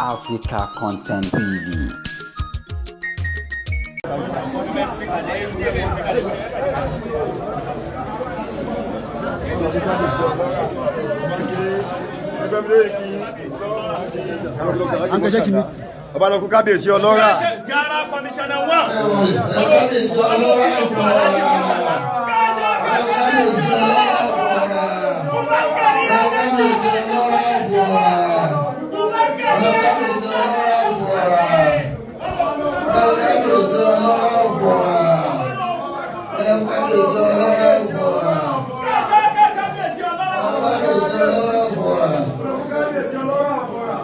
Africa Content TV. Ọba lọ kú kábíyèsí ọlọ́rà. Ziyara Commissioner one. Kábíyèsí ọlọ́rà ọ̀fọ̀rà. Kábíyèsí ọlọ́rà ọ̀fọ̀rà. Kábíyèsí ọlọ́rà ọ̀fọ̀rà. Kábíyèsí ọlọ́rà ọ̀fọ̀rà. Kábíyèsí ọlọ́rà ọ̀fọ̀rà. Kábíyèsí ọlọ́rà ọ̀fọ̀rà. Kábíyèsí ọlọ́rà ọ̀fọ̀rà.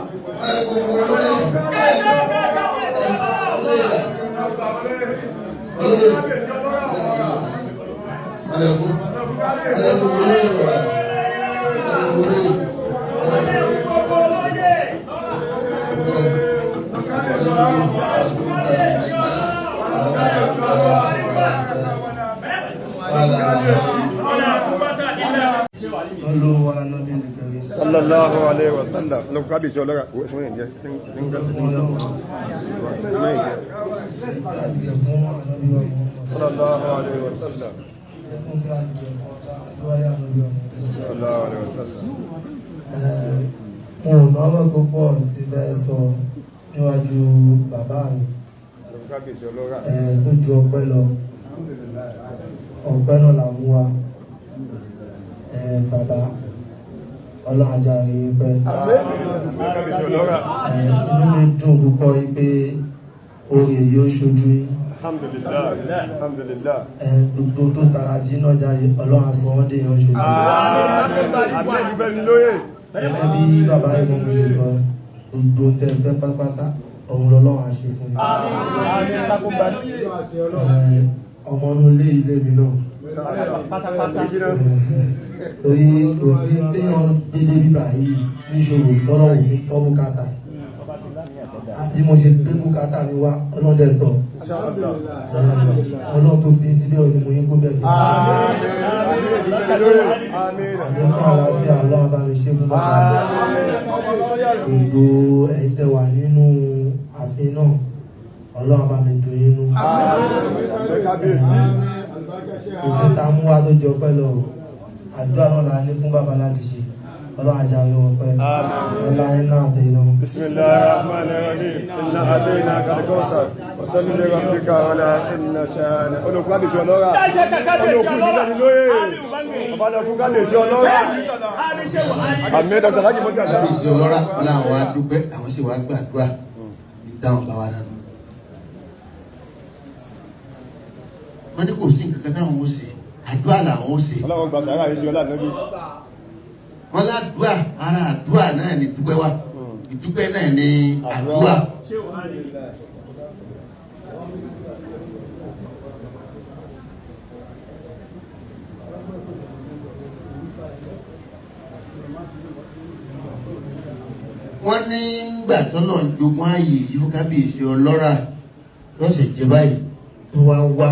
Ẹ gbogbo lórí. Sallallahu alayhi wa sallam. Lọ kú kábíyèsí ọlọ́rà. Owó ẹ̀sùn yẹn jẹ́. Sallallahu alayhi wa sallam. Sallallahu alayhi wa sallam. Mo ò lọ́rọ̀ tó pọ̀ tí fẹ́ sọ níwájú bàbá mi Lọ kú kábíyèsí ọlọ́rà. tó ju ọpẹ́ lọ. Ọpẹ́ náà là ń wá. Bàbá Ọlọ́run ajá rí i pẹ́. Lọ kú kábíyèsí ọlọ́rà. Inú mi dùn púpọ̀ yìí pé oore yìí ó ṣojú yín. Alhamdulillah. Alhamdulillah. Gbogbo tó tara tí náà jáde Ọlọ́run aṣọ wọn dé yan ṣojú. Àmín. Ìfẹ́ mi lóye. Gẹ́gẹ́ bí bàbá ìmọ̀ mi ṣe sọ, gbogbo tẹ́ fẹ́ pátápátá òun lọ́lọ́run á ṣe fún yín. Ọmọ inú ilé ilé mi náà. Torí kò sí téèyàn gbélé bíbà yìí níṣòro tọ́lọ́wò ní tọ́ bùkátà. Bí mo ṣe gbé bùkátà mi wá, Ọlọ́run dẹ̀ tọ̀. Ọlọ́run tó fi síbẹ̀ òní mo yín kó bẹ̀ jẹ́. Àmín. Àlékún àlàáfíà Ọlọ́run bá mi ṣe fún bàbá mi. Gbogbo ẹ̀yin tẹ́ wà nínú ààfin náà, Ọlọ́run bá mi dùn yín nú. Àmín kábíyèsí. Kò sí ta mú wa tó jọ pẹ́ lọ o. Àdúrà náà la ní fún bàbá láti ṣe. Ọlọ́run ajá yóò wọ́n pẹ́. Ọlá iná àtẹ̀yìnà. Bismillahir Rahmanir Rahim. Inna a'tainaka al-kawthar. Fasalli li rabbika wala inna shani'aka. Olùkú kábíyèsí ọlọ́rà. Olùkú ìfẹ́ mi lóye. Ọba lọ fún kábíyèsí ọlọ́rà. Àmín Dr. Alhaji Mọ́jú Àṣà. Kábíyèsí ọlọ́rà ọlọ́run wa dúpẹ́ àwọn sì wá gbàdúrà dáhùn bá wa nánu. Wọ́n ní kò sí nǹkan kan táwọn ó ṣe, àdúrà làwọn ó ṣe. Ọlọ́run gba sàárà yìí sí ọlá nàbí. Wọ́n ládùúà, ara àdúrà náà ni dúpẹ́ wà. Ìdúpẹ́ náà ni àdúrà. Wọ́n ní gbà tọ́lọ̀ ń jogún ààyè yìí fún kábíyèsí ọlọ́rà lọ́sẹ̀ jẹ́ báyìí tó wá wá.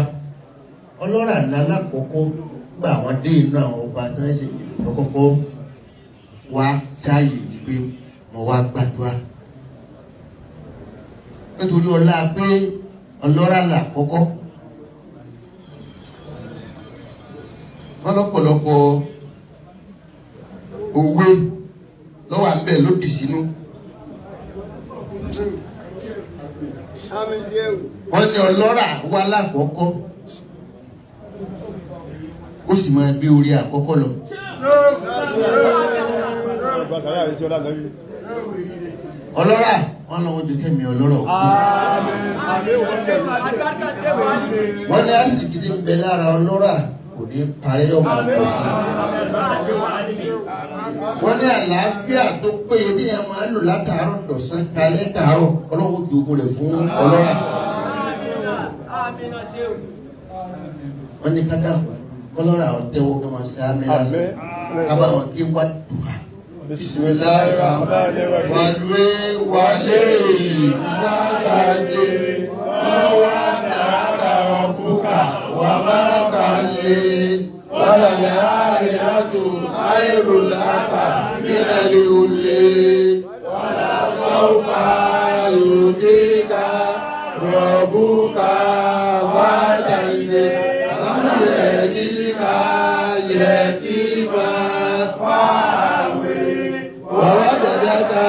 Ọlọ́rà ńlá lákọ̀ọ́kọ́ gbà wọ́n dé inú àwọn ọba tó ń ṣe lọ́kọ́kọ́ wá sáàyè yìí pé mo wá gbàdúrà. Nítorí ọlá pé ọlọ́rà là kọ́kọ́. Wọ́n lọ́pọ̀lọpọ̀ òwe lọ́wọ́ à ń bẹ̀ lódì sínú. Wọ́n ní ọlọ́rà wá lákọ̀ọ́kọ́, ó sì máa gbé orí àkọ́kọ́ lọ. Ọlọ́run gba sàárà yìí sí ọlá nàbí. Ọlọ́rà wọ́n lọ́wọ́ jẹ́ kẹ́mi ọlọ́rà òkú. Àmín. Àmín wọ́n tẹ̀lé. Wọ́n ní àsìkí tí ń bẹ lára ọlọ́rà kò ní parẹ́ ọmọ ọ̀pọ̀ sí. Wọ́n ní àlàáfíà tó péye ní ẹ̀ máa ń lò látàárọ̀ dọ̀sán kalẹ́ tàárọ̀ ọlọ́wọ́ jogún rẹ̀ fún ọlọ́rà. Wọ́n ní ká dákun kọ́lọ́rà ọ̀tẹ́wọ́ ká máa ṣe àmì lásán ká bá wọn kí wá dùhà. Bismillahir Rahmanir Rahim. Wàlúwé wàlé ìsáyàdé wọ́n dára búkà wà báraka lé wàlàlẹ́ àìrátù àìrùlákà nínàlẹ́ olè wàlà sọ. Sawfa yudika rabbuka fatarda. Alam yajidka yatiman fa'awi. Wa wajadaka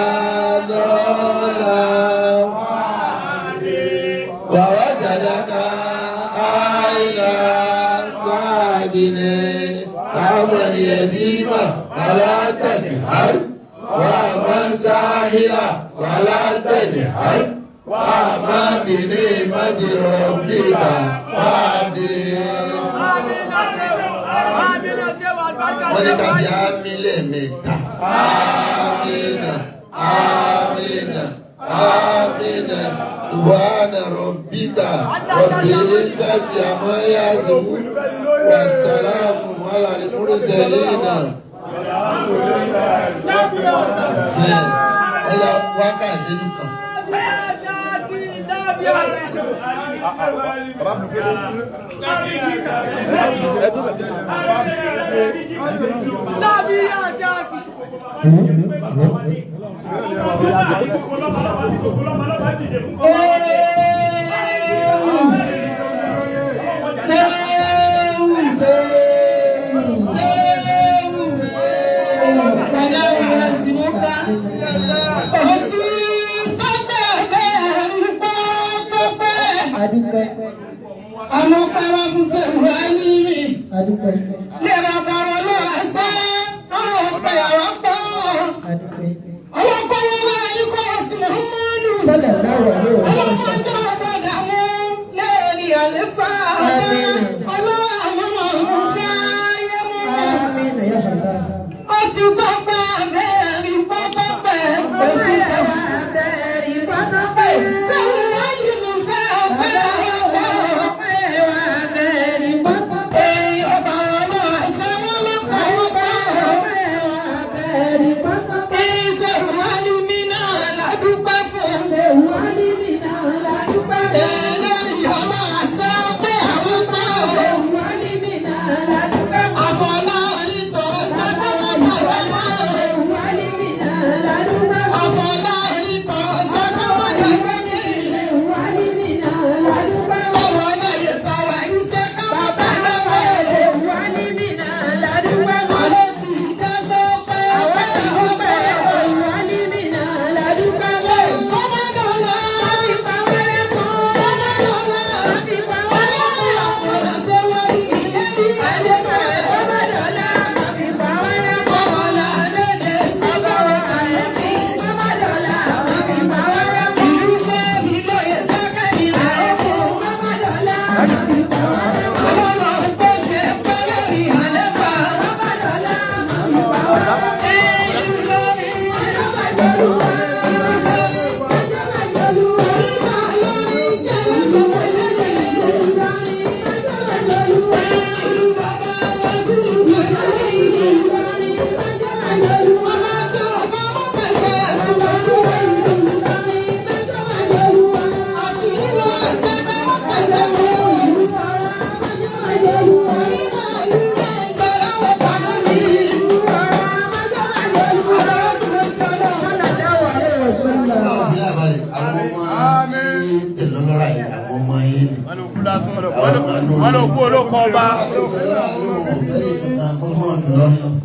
dhallan fahada. Wa wajadaka 'ailan fa'aghna. Faman yatima fala tanhar. Wa sahila wala tanhar. Wa ma bi ni'mati rabbika fahaddith. Wọ́n ní ká ṣe àmì lẹ́ẹ̀mẹ́ta. Àmìnà, àmìnà, àmìnà. Subhana rabbika rabbil izzati amma yasifun. Wassalamu ala al-mursalin. Ọya wákàtí ìlú kan.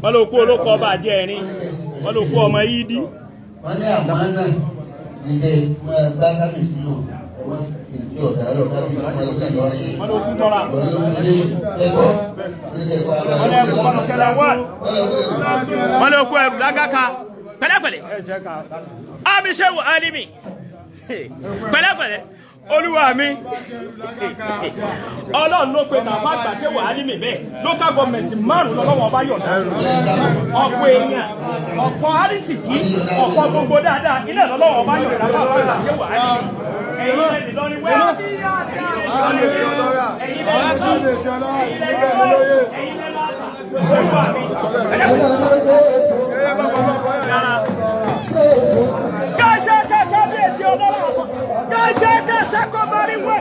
Wọ́n ló kú olóko ọba àjẹrin, wọ́n ló kú ọmọ yídí. Wọ́n ní àmánà ní kẹ́ máa bá kábíyèsí lò, ẹ má fi tí ọ̀dà lọ kábíyèsí máa lọ lọ́rin. Wọ́n ló kú tọ́ra. Wọ́n ló fi lẹ́kọ̀ọ́ ní kẹ́ Wọ́n ló kú kọ́nọ̀kẹ́lá wà. Wọ́n ló kú ẹrù lágàkà pẹ̀lẹ́pẹ̀lẹ́. Abisewu Alimi pẹ̀lẹ́pẹ̀lẹ́. Olúwa mi, Ọlọ́run ló pe tàfà àgbàṣe wàhálì mi bẹ́ẹ̀ local government márùn lọ́wọ́ wọn bá yọ̀ǹda ọ̀pọ̀ èèyàn ọ̀pọ̀ àrísìkí ọ̀pọ̀ gbogbo dáadáa iná lọ́wọ́ wọn bá yọ̀ǹda fún àgbàṣe wàhálì mi. Ẹ̀yin lẹ́nu lọ́rin wẹ́ẹ̀ ẹ̀yin lẹ́nu ẹ̀yin lẹ́nu ẹ̀yin lẹ́nu àṣà Olúwa mi. Káṣẹ́ kábíyèsí ọlọ́run káṣẹ́ káṣẹ́ kọ́ bá rí wẹ̀.